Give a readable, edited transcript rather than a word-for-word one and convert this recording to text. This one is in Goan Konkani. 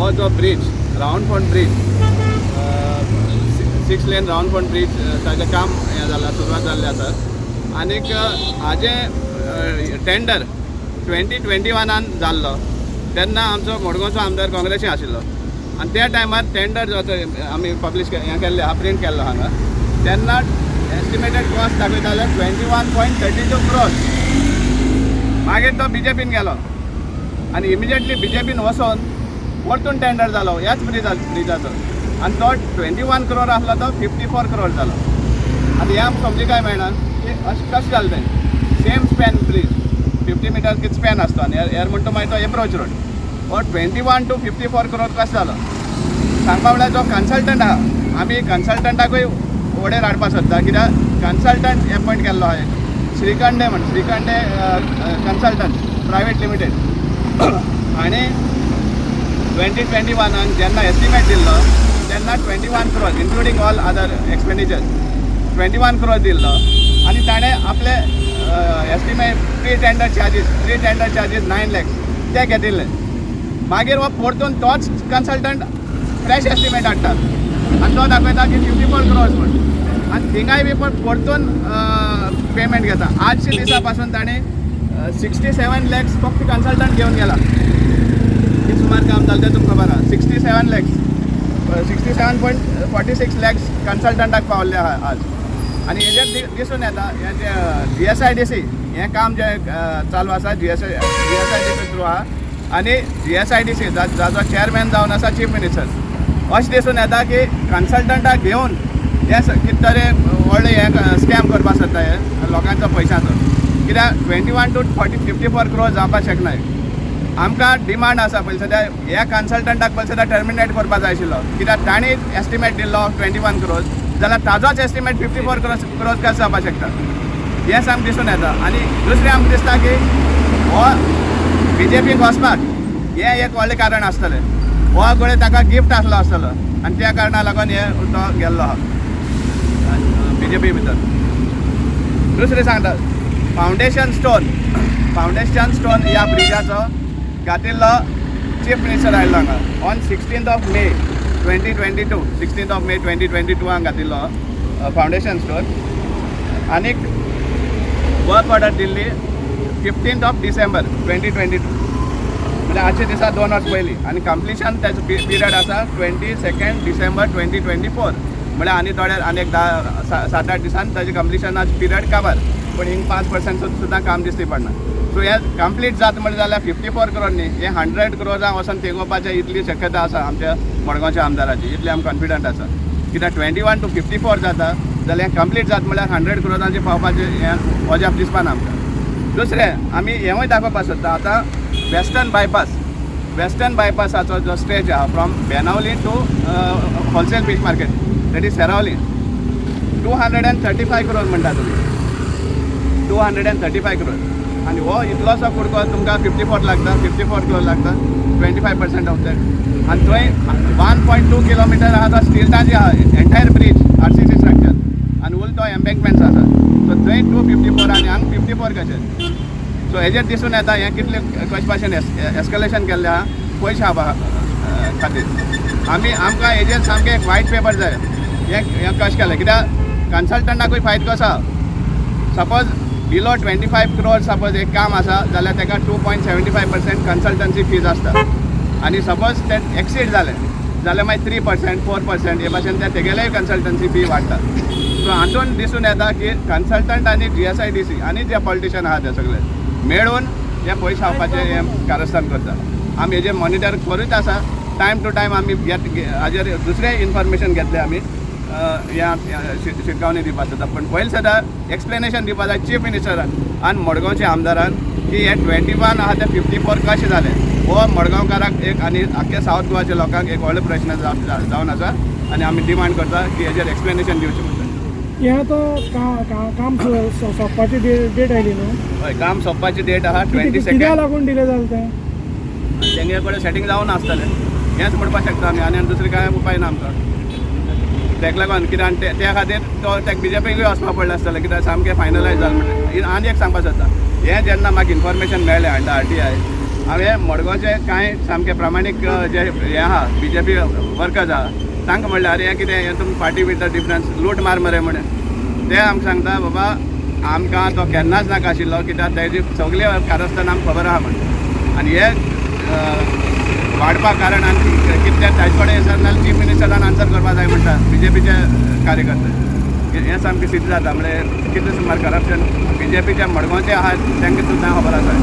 हो जो bridge, Round Fort bridge, six lane Round Fort bridge, ताजें काम हें जालां, सुरवात जाल्ली आसा. आनीक हाजें टेंडर 2021 जाल्लो. तेन्ना आमचो मडगांवचो आमदार काँग्रेसी आशिल्लो आनी त्या टायमार टेंडर जो आमी पब्लीश हें केल्लें आहा, प्रिंट केल्लो हांगा, तेन्ना एस्टिमेटेड कॉस्ट दाखयताले 21.32 crores. मागीर तो बीजेपीन गेलो आनी इमिजिएटली बीजेपीन वचोन परतून टेंडर जालो ह्याच ब्रिजाचो आनी तो 21 क्रोर आसलो, तो 54 क्रोर जालो. आनी हें आमकां समजी काय मेळना की अशें कशें जालें तें. Same span bridge, 50 meter कितें स्पॅन आसता आनी हेर म्हणटा मागीर तो एप्रोच रोड हो 21 to 54 crore कसो जालो? सांगपा म्हळ्यार जो कन्सल्टंट आहा, आमी कन्सल्टंटाकूय वडेर हाडपाक सोदता, कित्याक कन्सल्टंट एपॉयंट केल्लो आहा श्रीखंडे म्हण, श्रीखंडे कन्सल्टंट प्रायवेट लिमिटेड. आनी 2021 जेन्ना एस्टिमेट दिल्लो तेन्ना 21 crore including all other expenditure 21 crore दिल्लो. आनी ताणें आपले estimate pre tender charges 9 lakhs ते घेतिल्ले. मागीर हो परतून तोच कन्सल्टंट फ्रेश एस्टिमेट हाडटा आनी तो दाखयता की 54 क्रोर्स म्हण आनी थिंगाय बी पण परतून पेमेंट घेता. आजच्या दिसा पासून ताणें 67 लॅक्स फक्त कन्सल्टंट घेवन गेला. कितें सुमार काम जालें तें तुमकां खबर आहा. 67 lakhs, 67.46 lakhs कन्सल्टंटाक पावल्ले आहा आज. आनी हेजेर दिसून येता, हें जे जीएसआयडीसी हें काम जें चालू आसा, जीएसआयडीसी थ्रू आहा आनी जीएसआयडीसी जाचो चेअरमॅन जावन आसा चीफ मिनिस्टर, अशें दिसून येता की कन्सल्टंटाक घेवन हे कितें तरी व्हडलें हें स्कॅम करपाक सोदता हे लोकांचो पयशांचो, कित्याक 21 to 54 crore जावपाक शकना. आमकां डिमांड आसा, पयलीं सद्या ह्या कन्सल्टंटाक पयलीं सद्या टर्मिनेट करपा जाय आशिल्लो, कित्याक तांणी एस्टिमेट दिल्लो 21 क्रोर्स जाल्यार ताजोच एस्टिमेट 54 क्रोर्स कशें जावपाक शकता, हें सामकें दिसून येता. आनी दुसरें आमकां दिसता की हो बीजेपीक वचपाक हें एक व्हडलें कारण आसतलें. हो गळे ताका गिफ्ट आसलो आसतलो आनी त्या कारणा लागून हे तो गेल्लो आहा बीजेपी भितर. दुसरें सांगता, फावंडेशन स्टोन ह्या ब्रिजाचो घातिल्लो चीफ मिनिस्टर आयल्लो हांगा on 16th of May 2022, 16th of May 2022 घातिल्लो foundation stone. आनीक work order Delhi 15th of December 2022, म्हणजे आजच्या दिसा 2 वर्स पयलीं. आनी कंप्लिशन तेजो पिरियड आसा 22nd December 2024, म्हळ्यार आनी थोडे आनी एक 10, 7-8 दिसान ताजें कंप्लिशनाचो पिरियड काबार. पूण हिंग 5% सुद्दां काम दिश्टी पडना. सो हें कंप्लीट जाता म्हणलें जाल्यार 54 क्रोर न्ही, हें 100 क्रोरां वचोन तेंकोवपाचें इतली शक्यता आसा आमच्या मडगांवच्या आमदाराची, इतली आमी कॉन्फिडंट आसा. कित्याक 21 to 54 जाता जाल्यार हें कंप्लीट जाता म्हणल्यार 100 क्रोरांचें पावपाचें हें अजाप दिसपाना आमकां. दुसरें आमी हेंवूय दाखोवपाक सोदता, आतां वेस्टर्न बायपास, वेस्टर्न बायपासाचो जो स्ट्रेच आहा from Benaulim to wholesale fish market, that is Seraulim, 235 crore म्हणटा तुमी, 235 crore. आनी हो इतलोसो कुडको तुमकां 54 लागता, 54 क्रोर लागता, 25% of that. आनी थंय 1.2 किलोमिटर आहा तो स्टिल्टाची आहा entire bridge, RCC structure, आनी उरलो तो एम्बँकमेंट्स आसा. सो थंय 254 आनी हांगा 54 कशें? सो हेजेर दिसून येता हें कितलें कशे भाशेन एस्कलेशन केल्लें आहा पयशे हाडपा खातीर. आमी आमकां हेजेर सामकें एक वायट पेपर जाय, हें हें कशें केलें, कित्याक कन्सल्टंटाकूय फायदो कसो? Suppose below 25 crore suppose एक काम आसा जाल्यार ताका 2.75% consultancy fees आसता आनी सपोज ते एक्सीड जालें जाल्यार मागीर 3%, 4% हे भाशेन ते तेगेलेय कन्सल्टन्सी फी वाडटा. सो हातून दिसून येता की कन्सल्टंट आनी जीएसआयडीसी आनी जे पॉलिटिशियन आहा ते सगळे मेळून हे पयशे खावपाचें हें कारस्थान करता. आमी हेजेर मॉनिटर करूच आसा टायम टू टायम. आमी घेत हाजेर दुसरें इन्फॉर्मेशन घेतलें आमी, ह्या शिटकावणी दिवपाक सोदता. पूण पयलीं सदां एक्सप्लेनेशन दिवपा जाय चीफ मिनिस्टरान आनी मडगांवच्या आमदारान की हे 21 आहा ते 54 कशें जालें. हो मडगांवकाराक एक आनी आख्ख्या सावथ गोवाच्या लोकांक एक व्हडलो प्रश्न जावन आसा आनी आमी डिमांड करता की हेजेर एक्सप्लेनेशन दिवचें म्हणटा. हें आतां काम सोंपपाची डेट आयली न्हू? हय, काम सोंपपाची डेट आहा ट्वेंटी कित्याक सेकंड. लागून डिले जालें तें? तेंगे कडेन सेटींग जावन आसतलें हेंच म्हणपाक शकता आमी आनी दुसरें कांय उपाय ना आमकां तेका लागून. कित्याक आनी त्या खातीर तो तेका बीजेपीकूय वचपा पडलें आसतलें, कित्याक सामकें फायनलायज जालें म्हणटा. आनी एक सांगपाक सोदता, हें जेन्ना म्हाका इन्फॉर्मेशन मेळ्ळें अंडर आरटीआय हांवें मडगांवचे कांय सामके प्रामाणीक जे हे आहा, बीजेपी वर्कर्स आहा, तांकां म्हणलें, अरे, हें कितें हें, तुमी पार्टी विथ the difference लूट मार मरे म्हणून. ते आमकां सांगता, बाबा, आमकां तो केन्नाच नाका आशिल्लो, कित्याक तेजी सगळे कारस्थान आमकां खबर आहा म्हण. आनी हे वाडपाक कारण आनी कितें ताजे कडेन सर, नाल्यार चीफ मिनिस्टरान आन्सर करपाक जाय म्हणटा बीजेपीचे कार्यकर्ते. हें सामकें सिद्ध जाता, म्हळ्यार कितलें सुमार करप्शन बीजेपीच्या मडगांवचे आहा, तांकां सुद्दां खबर आसा.